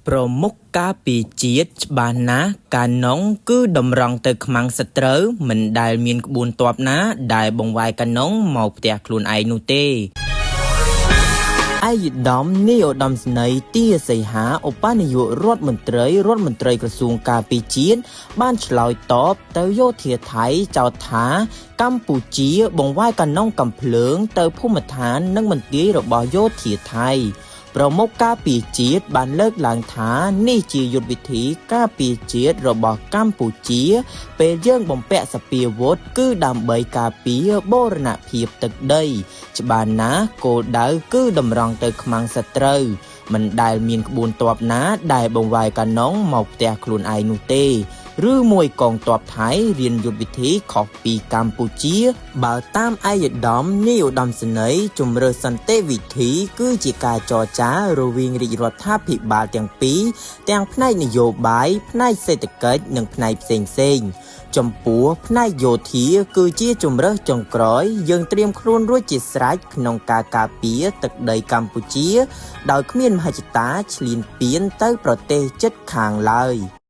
ប្រមុខការពារជាតិច្បាស់ណាស់កាណុងគឺតម្រង់ទៅខ្មាំងសត្រូវមិនដែលមានក្បួនទ័ពណាដែលបង្វែរកាណុងមកផ្ទះខ្លួនឯងនោះទេ ឯកឧត្តមនាយឧត្តមសេនីយ៍ទាសីហាឧបនាយករដ្ឋមន្ត្រីរដ្ឋមន្ត្រីក្រសួងការពារជាតិបានឆ្លើយតបទៅយោធាថៃចោទថាកម្ពុជាបង្វែរកាណុងកាំភ្លើងទៅភូមិឋាននិងមន្ទីររបស់យោធាថៃប្រមុខការពារជាតិបានលើកឡើងថានេះជាយុទ្ធវិធីការពារជាតិរបស់កម្ពុជា ពេលយើងបំពាក់សពាវុធគឺដើម្បីការពារបូរណភាពទឹកដី ច្បាស់ណាស់គោលដៅគឺតម្រង់ទៅខ្មាំងសត្រូវមិនដែលមានក្បួនទ័ពណាដែលបង្វែរកាណុងមកផ្ទះខ្លួនឯងនោះទេឬមួយកងទ័ពថៃរៀនយុទ្ធវិធីខុសពីកម្ពុជា បើតាមឯកឧត្តមនាយឧត្តមសេនីយ៍ជំរើសសន្តិវិធីគឺជាការចរចារវាងរាជរដ្ឋាភិបាលទាំងពីរទាំងផ្នែកនយោបាយផ្នែកសេដ្ឋកិច្ចនិងផ្នែកផ្សេងៗចំពោះផ្នែកយោធាគឺជាជំរើសចុងក្រោយយើងត្រៀមខ្លួនរួចជាស្រេចក្នុងការការពារទឹកដីកម្ពុជា ដោយគ្មានមហិច្ឆតាឈ្លានពានទៅប្រទេសជិតខាងឡើយ។